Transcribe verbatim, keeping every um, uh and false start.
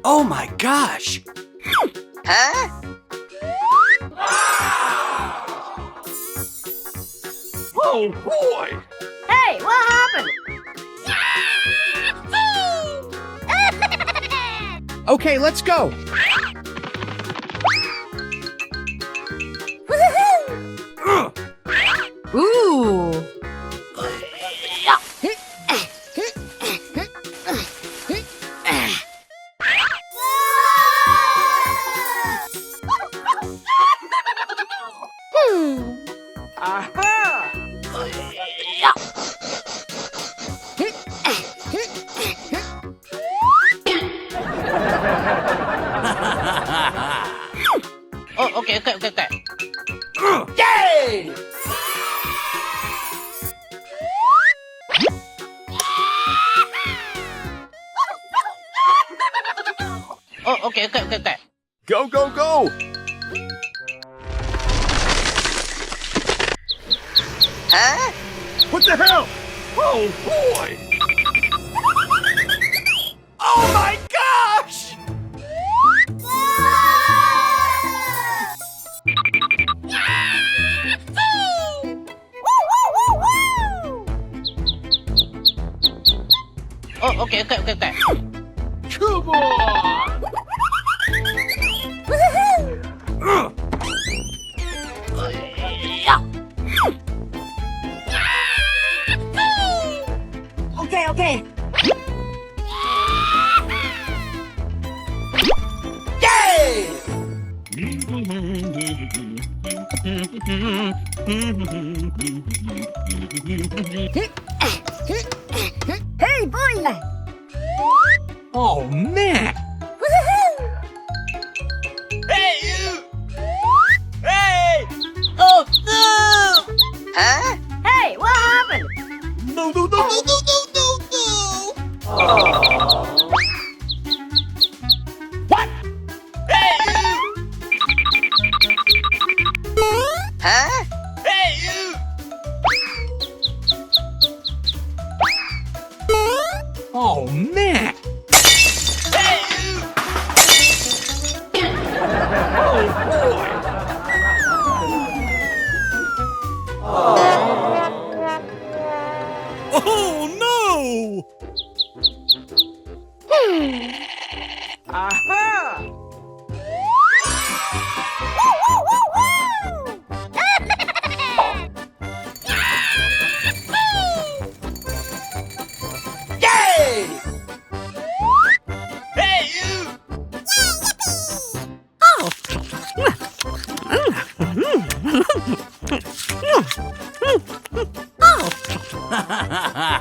Oh my gosh! Huh? Oh boy! Hey, what happened? Okay, let's go. Ooh. Hmm. Aha! Oh, okay, okay, okay, okay. Yay! Oh, okay, okay, okay, okay. Go, go, go! Huh? What the hell? Oh, boy! Oh my gosh! Oh, okay, okay, okay, okay. Come on! Okay, okay. Yay! Hey, boy! Oh, man! Hey, you! Hey! Oh, no! Huh? Hey, what happened? No, no, no, no, no, no, no, no! Oh. What? Hey, you! Huh? Hey, you! Oh, man! Hey, you! Oh, boy! Oh, no! Aha! Yay! Hey, you! Oh. Oh.